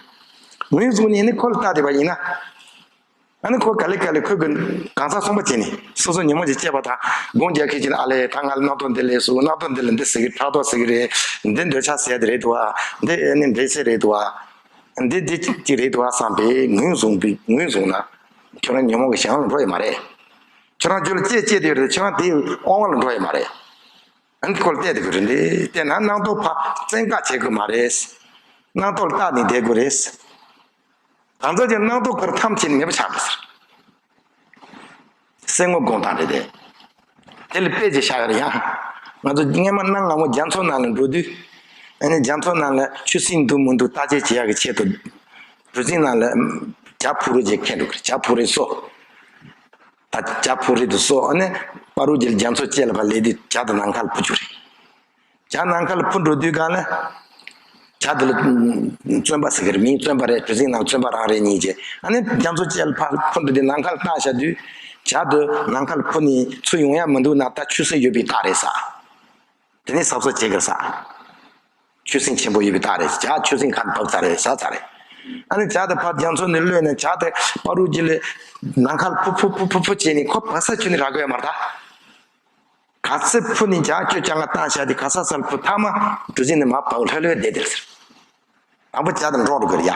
ངོས་བཟུང་ནས་ནི་ཁོ་ལ་ལྟ་བསྡད་པ་ཡིན་ན། ཨ་ནི་ཁོ་ག་ལེ་ག་ལེ་ཁོས་གི་གང་ཟག་གསུམ་པ་བྱས་ནས་སོ་སོ་ཉོན་མོངས་ཀྱི་སྐྱེས་པ་དང་སྒོམ་རྒྱག་མཁན་གྱི་ཨ་ལས་ད་ང་ལ་རྣམ་རྟོག་འདི་སླེབས་སོང་། རྣམ་རྟོག་འདི་ལ་འདི་ཟེར་གི་ཕྲག་དོག་ཟེར་གི་རེད། འདི་འདོད་ཆགས་ཟེར་དེ་རེད་འདུག་ཨ། འདི་ཨ་ནི་འདྲེ་ཟེར་རེད་འདུག་ཨ། འདི་འདི་ཅིག་རེད་འདུག་ཨ་བསམ་པའི་ངོས་བཟུང་པའི་ངོས་བཟུང་ན་ཁྱོད་རང་ཉོན་མོངས་ཀྱི་གཞན་ལ་འགྲོ་ཡི་མ་རེད། ཁྱོད་རང་རྒྱུད་ལ་སྐྱེ་སྐྱེ་དེ་རེད། ཁྱོད་རང་དེའི་དབང་བ་ལ་འགྲོ་ཡི་མ་རེད། ཨ་ནི་ཁོ་ལ་བལྟས་དེ་གི་རེད། འདི་བལྟས་ན་རྣམ་རྟོག་ཕར་བཙན་བཀག་བྱེད་དགོས་མ་རེད། རྣམ་རྟོག་ལ་བལྟ་ནས་བསྡད་དགོས་རེད། གང་ཟག་གི་རྣམ་རྟོག་ཁར་ཐམས་ཅད་མེད་པ་ཆགས་པ་ཟེར། སེམས་ངོ་སྒོམ་སྟངས་རེད་དེ། དེ་ལ་དཔེ་ཅིག་བཞག་ཡོད་རེད་ཡ། ང་ཚོ་སྔས་མ་གནའ་སྔ་མོ་རྒྱ་མཚོ་ནང་ལ་འགྲོ་དུས། ཨ་ནི་རྒྱ་མཚོ་ནང་ལ་ཆུ་སྲིན་འདུག་མི་འདུག་བརྟག་དཔྱད་བྱེད་ཡག་གི་ཆེད་དུ། གྲུ་གཟིངས་ནང་ལ་བྱ་ཕུག་རོན་ཅིག་ཁྱེར་འགྲོ་གི་རེད། བྱ་ཕུག་རོན་གསོ། ད་བྱ་ཕུག་རོན་དེ་གསོ། ཨ་ནི་བར་དུ་ཅིག་རྒྱ་མཚོ་བཅད་ལ་ཕར་སླེབས་དུས་བྱ་དེ་ནམ་མཁའ་ལ་འཕུར་རྒྱུ་རེད། བྱ་ནམ་མཁའ་ལ་འཕུར་འགྲོ་དུས་སྒང་ལ། བྱ་དེ་ལ་བཙོན་པ་ཟེར་གི་རེད། མིང་བཙོན་པ་རེད། གྲུ་གཟིངས་ནང་བཙོན་པ་རང་རེད་གཉིས་བྱས། ཨ་ནི་རྒྱ་མཚོ་བཅད་ལ་ཕར་འཕུར་འགྲོ་དུས་ནམ་མཁའ་ལ་བཏང་བཞག་དུས། བྱ་དེ་ནམ་མཁའ་ལ་འཕུར་ནས་ཚུར་ཡོང་ཡག་མི་འདུག་ན་ད་ཆུ་སྲིན་ཡོད་པའི་རྟགས་རེད་ཟེར། དེ་ནས་གཟབ་གཟབ་བྱེད་དགོས་ཟེར། ཆུ་སྲིན་ཆེན་པོ་ཡོད་པའི་རྟགས་རེད། བྱ་ཆུ་སྲིན་ཁ་ནས་བབས་ཚར་རེད་ཟེར་ཚར་རེད། ཨ་ནི་བྱ་དེ་ཕར་རྒྱ་མཚོ་ནས་གློད་ནས་བྱ་དེ་བར་དུ་ཅིག་ལ་ནམ་མཁའ་ལ་འཕུར་འཕུར་འཕུར་འཕུར་འཕུར་བྱས་ནས་ཁོ་བབས་ས་ཁྱོན་ནས་རག་གི་ཡོད་མ་རེད་ད། ག་ཚོད་འཕུར་ནས་བྱ་ཁྱོད་ཅག་ང་བཏང་བཞག་དེ་ག་ས་ས་ལ་འཕུར། མཐའ་མ་གྲུ་གཟིངས་ནས་མར་བབས། ལྷོད་ལྷོད་བསྡད་དེར་ཟེར། དང་པོ་བྱ་དང་འགྲོགས་འགྲོ་གི་རེད་ཡ།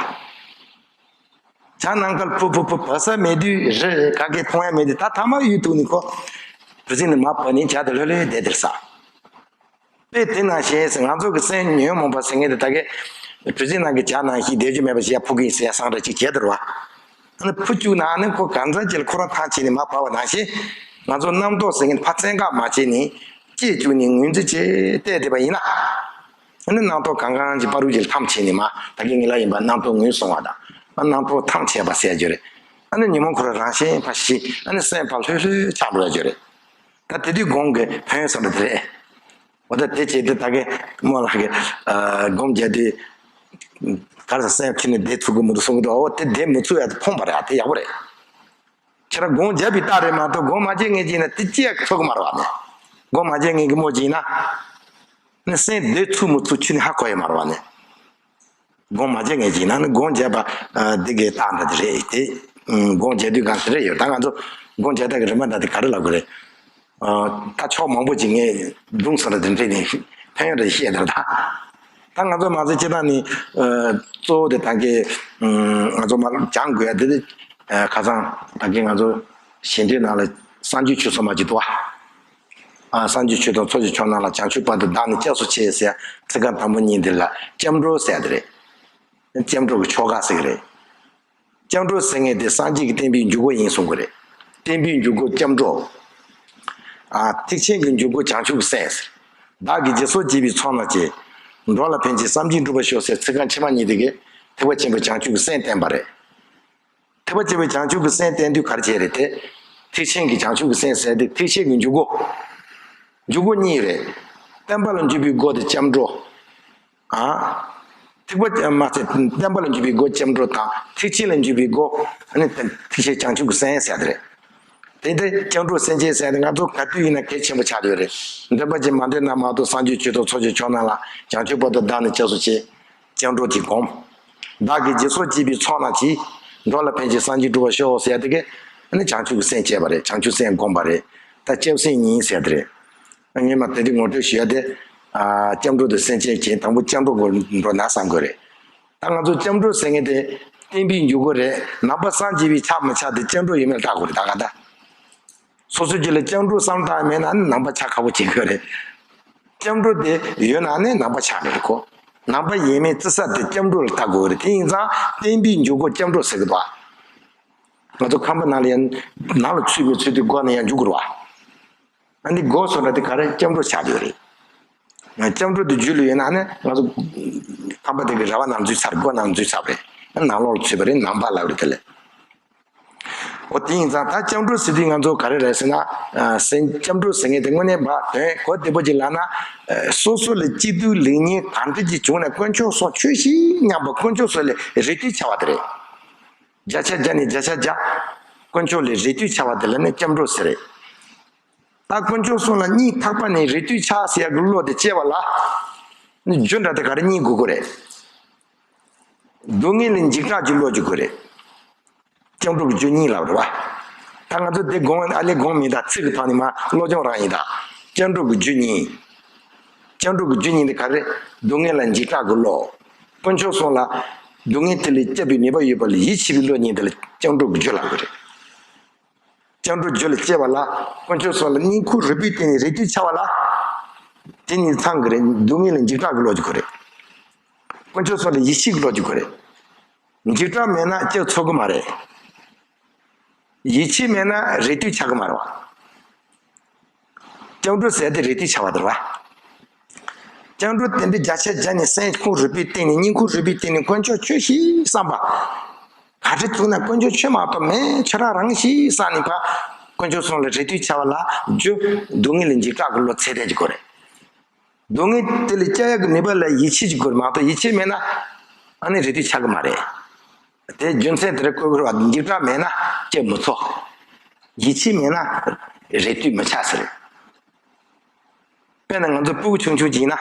བྱ་ནམ་མཁའ་ལ་འཕུར་འཕུར་འཕུར་བབས་ས་མེད་དུས། རི་རི་ག་གེ་མཐོང་ཡ་མེད་དུས། ད་མཐའ་མ་གཡུལ་ཐུག་ནས་ཁོ་གྲུ་གཟིངས་ནས་མར་བབས་ནས་བྱ་དེ་ལྷོད་ལྷོད་བསྡད་དེར་ཟེར། དཔེ་དེ་ནང་བཞིན་ཟེར། ང་ཚོ་གི་སེམས་ཉོན་མོངས་པ་ཟེར་མཁན་དེ་ད་གེ་གྲུ་གཟིངས་ནང་གི་བྱ་ནང་བཞིན་བསྡད་རྒྱུ་མེད་པ་ཞིག་ཡར་འཕུར་གི་ཡིན་ཟེར་ཡ་བསམ་བློ་ཅིག་བྱས་དེ་རེད་བ། ཨ་ནི་འཕུར་བཅུག་ན་ཨ་ནི་ཁོ་གང་ཟག་ཅིག་ལ་ཁོ་རང་ཐང་ཆད་ནས་མར་བབས་པ་ནང་བཞིན། ང་ཚོ་རྣམ་རྟོག་ཟེར་མཁན་ཕར་བཙན་བཀག་མ་བྱས་ནས་བཅད་བཅུག་ནས་ངོས་འཛིན་བྱས་བལྟས་བསྡད་པ་ཡིན་ན། ཨ་ནི་རྣམ་རྟོག་གང་གང་ཅིག་བར་དུ་ཅིག་ལ་ཐམས་ཅད་ནས་མར། ད་གིན་ངེད་ལ་ཡིན་པ་རྣམ་རྟོག་ངོས་བཟུང་བ་དང་། ཨ་རྣམ་རྟོག་ཐམས་ཅད་པ་ཟེར་རྒྱུ་རེད། ཨ་ནི་ཉོན་མོངས་ཁོ་རང་རང་བཞིན་ཕར་ཞི། ཨ་ནི་སེམས་ཕར་ལྷོད་ལྷོད་ཆགས་འགྲོ་ཡ་རྒྱུ་རེད། ད་དེ་དུས་སྒོམ་གྱི་ཕན་ཡོན་ཟེར་བ་དེ་རེད། འོ་ད་དེ་བྱས་ཏེ་ད་གིན་རྨོ་ལགས་ཀྱིས་ཨ་སྒོམ་རྒྱག་དུས་ག་རེ་ཟེར། སེམས་ཁྱོན་ནས་བདེ་ཚུགས་ཀྱི་མི་འདུག་གསུང་གི་འདུག་འོ་དེ་བདེ་མི་ཚུགས་ཡ་དེ་ཕོངས་པ་རེད། ཨ་དེ་ཡག་པོ་རེད། ཁྱེད་རང་སྒོམ་བརྒྱབ་པའི་རྟགས་རེད་མ་གཏོགས། སྒོམ་མ་བརྒྱབ་མཁན་ཅིག་ཡིན་ན་དེ་ཅི་ཡང་ཚོར་གི་མ་རེད་བ་ནི། སྒོམ་མ་བརྒྱབ་མཁན་གྱི་རྨོ་ཅིག་ཡིན་ན། ནི་སེམས་བདེ་ཚུགས་མི་ཚུགས་ཁྱོན་ནས་ཧ་གོ་ཡི་མ་རེད་བ་ནི། སྒོམ་མ་བརྒྱབ་མཁན་ཅིག་ཡིན་ན་ནི་སྒོམ་བརྒྱབ་པ་ཨ་འདི་གའི་རྟགས་འདྲ་དེ་རེད་དེ། ཨུམ། སྒོམ་བརྒྱབ་དུས་གང་དེ་རེད་ཡོད། ད་ང་ཚོ་སྒོམ་བརྒྱབ་སྟངས་ཀྱི་རིམ་པ་འདྲ་དེ་ག་རེ་ལབ་དགོས་རེད། ཨ་ད་ཕྱོགས་མང་པོ་ཅིག་ངས་བརྡུངས་སོང་ར་དེ་འདྲས་ནས་ཕན་ཡོན་རེ་བཤད་དེ་ར་ད། ད་ང་ཚོ་མ་ཚད་སྤྱིར་བཏང་ནས་ཨ་གཙོ་བོ་དེ་ད་གིན་ཨུམ་ང་ཚོ་མར་སྦྱང་དགོས་ཡ་དེ་དེ་ཨ་ཁ་སང་ད་གིན་ང་ཚོ་ཞལ་འདོན་ནང་ལ་སངས་རྒྱས་ཆོས་ཚོགས་མ་ཅིག་འདུག་ཨ། ཨ་སངས་རྒྱས་ཆོས་དང་ཚོགས་ཀྱི་མཆོག་རྣམས་ལ། བྱང་ཆུབ་བར་དུ་བདག་ནི་སྐྱབས་སུ་མཆི་ཟེར་ཚིག་རྐང་དང་པོ་གཉིས་འདི་ལ་སྐྱབས་འགྲོ་ཟེར་ཡ་དེ་རེད། སྐྱབས་འགྲོ་གི་ཆོ་ག་ཟེར་གི་རེད། སྐྱབས་འགྲོ་ཟེར་མཁན་དེ་སངས་རྒྱས་ཀྱི་བསྟན་པའི་འཇུག་སྒོ་ཡིན་གསུང་གི་རེད། བསྟན་པའི་འཇུག་སྒོ་སྐྱབས་འགྲོ། ཨ། ཐེག་ཆེན་གྱི་འཇུག་སྒོ་བྱང་ཆུབ་ཀྱི་སེམས་ཟེར། བདག་གིས་སྦྱིན་སོགས་བགྱིས་པའི་ཚོགས་རྣམས་ཀྱིས། འགྲོ་ལ་ཕན་ཕྱིར་བསམ་གྱིས་འགྲུབ་པར་ཤོག་ཟེར་ཚིག་རྐང་ཕྱི་མ་གཉིས་དེ་གིས་ཐེག་པ་ཆེན་པོའི་བྱང་ཆུབ་ཀྱི་སེམས་བསྟན་པ་རེད། ཐེག་པ་ཆེན་པོའི་བྱང་ཆུབ་ཀྱི་སེམས་བསྟན་དུས་ག་རེ་བྱས་རེད་དེ། ཐེག་ཆེན་གྱི་བྱང་ཆུབ་ཀྱི་སེམས་ཟེར་དེ་ཐེག་ཆེན་གྱི་འཇུག་སྒོ། འཇུག་སྒོ་གཉིས་རེད། བསྟན་པ་ལ་འཇུག་པའི་སྒོ་དེ་སྐྱབས་འགྲོ། ཨ། ཐེག་པ་མ་ཚད་བསྟན་པ་ལ་འཇུག་པའི་སྒོ་སྐྱབས་འགྲོ་དང་། ཐེག་ཆེན་ལ་འཇུག་པའི་སྒོ་ཨ་ནི་ཐེག་ཆེན་བྱང་ཆུབ་ཀྱི་སེམས་ཟེར་དེ་རེད། དེ་ལྟར་སྐྱབས་འགྲོ་སེམས་བསྐྱེད་ཟེར་ནི་ང་ཚོ་ག་དུས་ཡིན་ན་གལ་ཆེན་པོ་ཆགས་ཡོད་རེད། འདོན་པ་ཅིག་མ་འདོན་ན་མ་གཏོགས་སངས་རྒྱས་ཆོས་དང་ཚོགས་ཀྱི་མཆོག་རྣམས་ལ། བྱང་ཆུབ་བར་དུ་བདག་ནི་སྐྱབས་སུ་མཆི། སྐྱབས་འགྲོ་དེ་བསྒོམ། བདག་གིས་སྦྱིན་སོགས་བགྱིས་པའི་ཚོགས་རྣམས་ཀྱིས། འགྲོ་ལ་ཕན་ཕྱིར་བསམ་གྱིས་འགྲུབ་པར་ཤོག་ཟེར་ཡ་དེ་གིས་ཨ་ནི་བྱང་ཆུབ་ཀྱི་སེམས་བསྐྱེད་པ་རེད། བྱང་ཆུབ་སེམས་བསྒོམ་པ་རེད། ད་སྐྱབས་སེམས་གཉིས་ཟེར་དེ་རེད། ངས་མ་དེ་དུས་ངོ་སྤྲོད་ཞུ་ཡ་དེ། ཨ། སྐྱབས་འགྲོ་དེ་སེམས་བསྐྱེད་བྱས་དང་པོ་སྐྱབས་འགྲོ་སྒོ་འགྲོ་ན་བསམ་དགོས་རེད། ད་ང་ཚོ་སྐྱབས་འགྲོ་ཟེར་མཁན་དེ་བསྟན་པའི་འཇུག་སྒོ་རེད། ནང་པ་སངས་རྒྱས་པའི་ཆགས་མི་ཆགས་དེ་སྐྱབས་འགྲོ་ཡིན་མིན་ལ་བལྟ་དགོས་རེད། ད་ག་ད། སོ་སོའི་རྒྱུད་ལ་སྐྱབས་འགྲོ་བསམ་བློ་བཏང་མེད་ན་ནི་ནང་པ་ཆགས་ཁག་པོ་བྱེད་དགོས་རེད། སྐྱབས་འགྲོ་དེ་ཡོད་ན་ནི་ནང་པ་ཆགས་མི་རེད་ཁོ། ནང་པ་ཡིན་མིན་བརྩི་ས་དེ་སྐྱབས་འགྲོ་ལ་བལྟ་དགོས་རེད། དེ་ཡིན་ཙང་བསྟན་པའི་འཇུག་སྒོ་སྐྱབས་འགྲོ་ཟེར་གི་འདུག་ཨ། ང་ཚོ་ཁང་པ་ནང་ལ་ཡང་ནང་ལ་ཚུད་མི་ཚུད་དེ་སྒོ་ནས་ཡང་འཇུག་དགོས་རེད་བ། ཨ་འདི་སྒོ་སོགས་འདྲ་དེ་ག་རེ་སྐྱབས་འགྲོ་ཆགས་ཡོད་རེད། སྐྱབས་འགྲོ་དེ་རྒྱུད་ལ་ཡོད་ན་ནི་ང་ཚོ་ཁང་པ་དེ་གི་ར་བ་ནང་འཛུལ་ཚར། སྒོ་ནང་འཛུལ་ཚར་བ་རེད། ནང་ལོགས་ལ་ཚུད་པ་རེད། ནང་པ་ལབ་རེད་དེ་ལས། འོ་དེ་ཡིན་ཙང་ད་སྐྱབས་འགྲོ་ཟེར་དུས་ང་ཚོ་ག་རེ་རེད་ཟེར་ན། ཨ་སེམས་སྐྱབས་འགྲོ་ཟེར་མཁན་དེ་དངོས་གནས་མ་དོན་གོ་བདེ་པོ་ཅིག་ལབ་ན། ཨ་སོ་སོ་ལ་སྐྱིད་སྡུག་ལེགས་ཉེས་གང་འདྲ་ཅིག་བྱུང་ན་དཀོན་མཆོག་གསུམ་ཆོས་བཞིན་མཉམ་པ། དཀོན་མཆོག་གསུམ་ལ་རེ་ལྟོས་བྱ་བ་དེ་རེད། བརྒྱ་ཆ་བརྒྱ་ནས་བརྒྱ་ཆ་བརྒྱ། དཀོན་མཆོག་ལ་རེ་ལྟོས་བྱ་བ་དེ་ལ་ནི་སྐྱབས་འགྲོ་ཟེར་རེད། ད་དཀོན་མཆོག་གསུམ་ལ་སྙིང་ཐག་པ་ནས་རེ་ལྟོས་བྱ་ཟེར་ཡག་གི་བློ་དེ་སྐྱེ་བ་ལ། ནི་རྒྱུ་འདྲ་དེ་ག་རེ་རྙེད་དགོས་ཀྱི་རེད། སྡུག་བསྔལ་ལ་འཇིགས་སྐྲག་གི་བློ་སྐྱེ་དགོས་རེད། སྐྱབས་འགྲོ་གི་རྒྱུ་གཉིས་ལབ་རེད་བ། ད་ང་ཚོ་དེ་དགོངས་ཨ་ལས་དགོངས་མི་ད་ཚིག་གི་ཐོག་ནས་མ་བློ་སྦྱོང་རང་ཡིན་ད། སྐྱབས་འགྲོ་གི་རྒྱུ་གཉིས། སྐྱབས་འགྲོ་གི་རྒྱུ་གཉིས་དེ་ག་རེ། སྡུག་བསྔལ་ལ་འཇིགས་སྐྲག་གི་བློ། དཀོན་མཆོག་གསུམ་ལ་སྡུག་བསྔལ་དེ་ལས་སྐྱབས་པའི་ནུས་པ་ཡོད་པ་ལ་ཡིད་ཆེས་པའི་བློ་གཉིས་དེ་ལ་སྐྱབས་འགྲོ་གི་རྒྱུ་ལབ་གི་རེད། སྐྱབས་འགྲོ་རྒྱུ་ལ་སྐྱེ་བ་ལ་དཀོན་མཆོག་གསུམ་ལ་སྙིང་ཁུང་རུས་པའི་གཏིང་ནས་རེ་ལྟོས་འཆའ་བ་ལ། དེ་གཉིས་ཚང་གི་རེད། སྡུག་བསྔལ་ལ་འཇིགས་སྐྲག་གི་བློ་གཅིག་དགོས་རེད། དཀོན་མཆོག་གསུམ་ལ་ཡིད་ཆེས་ཀྱི་བློ་གཅིག་དགོས་རེད། འཇིགས་སྐྲག་མེད་ན་སྐྱབས་འཚོལ་གི་མ་རེད། ཡིད་ཆེས་མེད་ན་རེ་ལྟོས་འཆའ་གི་མ་རེད་བ། སྐྱབས་འགྲོ་ཟེར་དེ་རེ་ལྟོས་འཆའ་བ་དེ་རེད་བ། སྐྱབས་འགྲོ་དེ་འདྲའི་བརྒྱ་ཆ་བརྒྱ་ནས་སེམས་ཁུང་རུས་པའི་གཏིང་ནས་སྙིང་ཁུང་རུས་པའི་གཏིང་ནས་དཀོན་མཆོག་ཁྱོད་ཤེས་བསམ་པ། ག་རེ་ཐུག་ན་དཀོན་མཆོག་ཁྱོད་མ་གཏོགས་མེད། ཁྱོད་རང་རང་ཤེས་བསམ་ནས་ཕ། དཀོན་མཆོག་གསུམ་ལ་རེ་ལྟོས་འཆའ་བ་ལ་རྒྱུ་སྡུག་བསྔལ་ལ་འཇིགས་སྐྲག་གི་བློ་ཚད་ལྡན་གཅིག་དགོས་རེད། སྡུག་བསྔལ་དེ་ལས་སྐྱོབ་ཡག་གི་ནུས་པ་ལ་ཡིད་ཆེས་གཅིག་དགོས་རེད་མ་གཏོགས་ཡིད་ཆེས་མེད་ན་ཨ་ནི་རེ་ལྟོས་འཆའ་གི་མ་རེད། དེ་རྒྱུ་མཚན་དེ་རེད། ཁོ་ཁོ་ར་འཇིགས་སྐྲག་མེད་ན་སྐྱབས་མི་འཚོལ། ཡིད་ཆེས་མེད་ན་རེ་ལྟོས་མི་འཆའ་ཟེར། དཔེར་ན་ང་ཚོ་སྤུ་གུ་ཆུང་ཆུང་ཅིག་ཡིན་ན།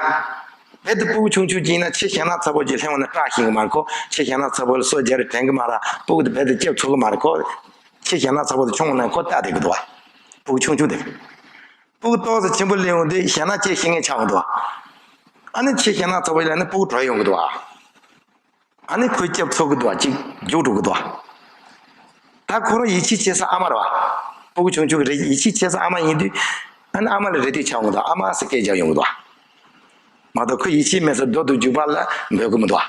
རྦད་དེ་སྤུ་གུ་ཆུང་ཆུང་ཅིག་ཡིན་ན་ཆེ་ཞེ་ན་ཚ་པོ་ཅིག་སླེབས་འོང་ན་སྐྲག་ཤེས་གི་མ་རེད་ཁོ། ཆེ་ཞེ་ན་ཚ་པོ་ལ་སོ་རྒྱག་རེ་དྲན་གི་མ་རེད། སྤུ་གུ་དེ་རྦད་དེ་སྐྱབས་འཚོལ་གི་མ་རེད་ཁོ། ཆེ་ཞེ་ན་ཚ་པོ་དེ་ཆུང་ངུ་ན་ཁོ་ལྟ་བསྡད་གི་འདུག་བ། སྤུ་གུ་ཆུང་ཆུང་དེ། སྤུ་གུ་ཏོག་ཙམ་ཆེན་པོ་སླེབས་འོང་དུས་ཞེ་ན་སྐྱེ་ཤེས་མཁན་ཆགས་འོང་འདུག་བ། ཨ་ནི་ཆེ་ཞེ་ན་ཚ་པོ་ལ་ནི་སྤུ་གུ་བྲོས་ཡོང་གི་འདུག་བ། ཨ་ནི་ཁོའི་སྐྱབས་འཚོལ་གི་འདུག་བ། ཅིག་རྒྱུགས་འགྲོ་གི་འདུག་བ། ད་ཁོ་རང་ཡིད་ཆེས་བྱེད་ས་ཨ་མ་རེད་བ། སྤུ་གུ་ཆུང་ཆུང་གི་རེད། ཡིད་ཆེས་བྱེད་ས་ཨ་མ་ཡིན་དུས། ཨ་ནི་ཨ་མ་ལ་རེ་ལྟོས་འཆའ་འོང་གི་འདུག་ཨ་མ་ཟེར་སྐད་རྒྱག་ཡོང་གི་འདུག་བ། མ་གཏོགས་ཁོ་ཡིད་ཆེས་མེད་ས་རྡོ་དུ་རྒྱུག་པ་ལ་འབོད་གི་མི་འདུག་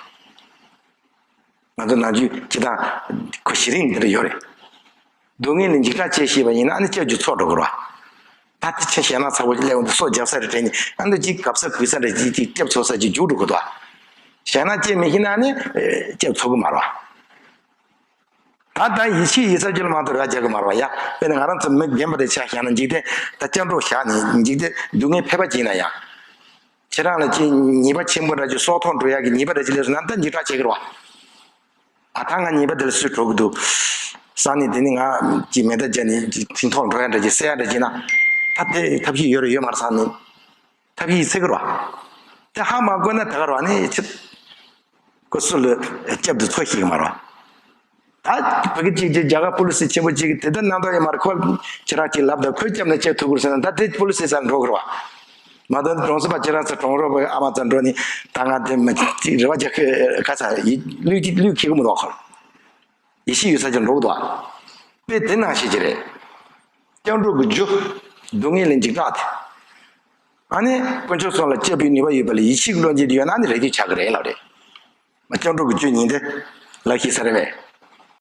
བ། ང་ཚོ་ནམ་རྒྱུན་ཁྱེད་དང་ཁོ་ཞེ་རིང་འདི་འདྲ་ཡོད་རེད། སྡུག་བསྔལ་ནི་འཇིགས་སྐྲག་བྱེད་ཤེས་པ་ཡིན་ན་ཨ་ནི་སྐྱབས་རྒྱུ་འཚོལ་འགྲོ་དགོས་རེད་བ། ད་དེ་ཆེ་ཞེ་ན་ཚ་པོ་ཅིག་སླེབས་འོང་དུས་སོ་རྒྱག་ས་རེ་དྲན་ནས་ཨ་ནི་ཅིག་གབ་ས་གུས་ས་རེ་ཅིག་ཅིག་སྐྱབས་འཚོལ་ས་ཅིག་རྒྱུགས་འགྲོ་དགོས་འདུག་བ། ཞེ་ན་སྐྱེ་མི་ཤེས་ན་ཨ་ནི་སྐྱབས་འཚོལ་གི་མ་རེད་བ། ད་ལྟ་ཡིད་ཆེས་ཡིན་ས་ཅིག་ལ་མ་གཏོགས་ར་རྒྱག་གི་མ་རེད་བ་ཡ། དཔེར་ན་ང་རང་ཚོ་མི་རྒན་པ་དེ་ཆ་བཞག་ན་འཇིག་རྟེན་ད་སྐྱབས་འགྲོ་བཞག་ནས་འཇིག་རྟེན་སྡུག་བསྔལ་ཕལ་པ་ཅིག་ཡིན་ན་ཡང་། ཁྱེད་རང་ལ་ཅིག་ཉེས་པ་ཆེན་པོ་འདྲ་ཅིག་སྲོག་ཐོག་འགྲོ་ཡག་གི་ཉེས་པ་འདྲ་ཅིག་སླེབས་སོང་ན་ད་འཇིགས་སྐྲག་བྱེད་ཀྱི་རེད་བ། ཨ་ད་ང་ཉེས་པ་འདི་ལ་སུས་འགྲོ་གི་འདུག་བསམ་ནས་དེ་ནི་ང་ཅིག་མེ་མདའ་བརྒྱབ་ནས་ཅིག་ཁྲིམས་ཐོག་འགྲོ་ཡག་འདྲ་ཅིག་བསད་ཡག་འདྲ་ཅིག་ན། ད་དེ་ཐབས་ཤེས་ཡོད་རེད་ཡོད་མ་རེད་བསམ་ནས། ཐབས་ཤེས་ཚེ་གི་རེད་བ། དེ་ཧ་མ་གོ་ན་ད་ག་རེད་བ་ནི་ཆི། ཁོ་སུ་ལ་སྐྱབས་འདི་འཚོལ་ཤེས་ཀྱི་མ་རེད་བ། ད་བོད་ཀྱི་གཅིག་གཅིག་རྒྱ་གར་པུ་ལི་སི་ཆེན་པོ་གཅིག་གིས་དེ་ལྟར་གནང་དོགས་ཡོད་མ་རེད། ཁོ་ཁྱེད་རང་གཅིག་ལབ་དང་ཁོས་སྐྱབས་ནས་སྐྱབས་ཐུབ་དགོས་ཟེར་ན་ད་དེ་པུ་ལི་སི་སར་འགྲོ་དགོས་རེད་བ། མ་གཏོགས་གྲོང་གསེབ་པ་ཁྱེད་རང་ཚོ་གྲོང་རོགས་པའི་ཨ་མ་ཚོ་འགྲོ་ནས་ད་ང་དེ་མི་རེ་བ་རྒྱག་གི་ག་ས་ཡི་བློས་བློས་འཁེལ་གི་མི་འདུག་ཁོ། ཡིད་ཆེས་ཡོད་ས་ཅིག་འགྲོ་གི་འདུག་དཔེ་དེ་ནང་བཞིན་གྱི་རེད། སྐྱབས་འགྲོ་གི་རྒྱུ། སྡུག་བསྔལ་ལས་འཇིགས་སྐྲག་དེ། ཨ་ནི་དཀོན་མཆོག་གསུམ་ལ་སྐྱབས་པའི་ནུས་པ་ཡོད་པ་ལ་ཡིད་ཆེས་ཀྱི་བློ་འགྱེད་དེ་ཡོད་ན་ཨ་ནི་རེ་ལྟོས་འཆའ་གི་རེད་ལབ་རེད། མ་སྐྱབས་འགྲོ་གི་རྒྱུ་ཉིད་དེ་ལབ་ཤེས་ས་རེད་པས།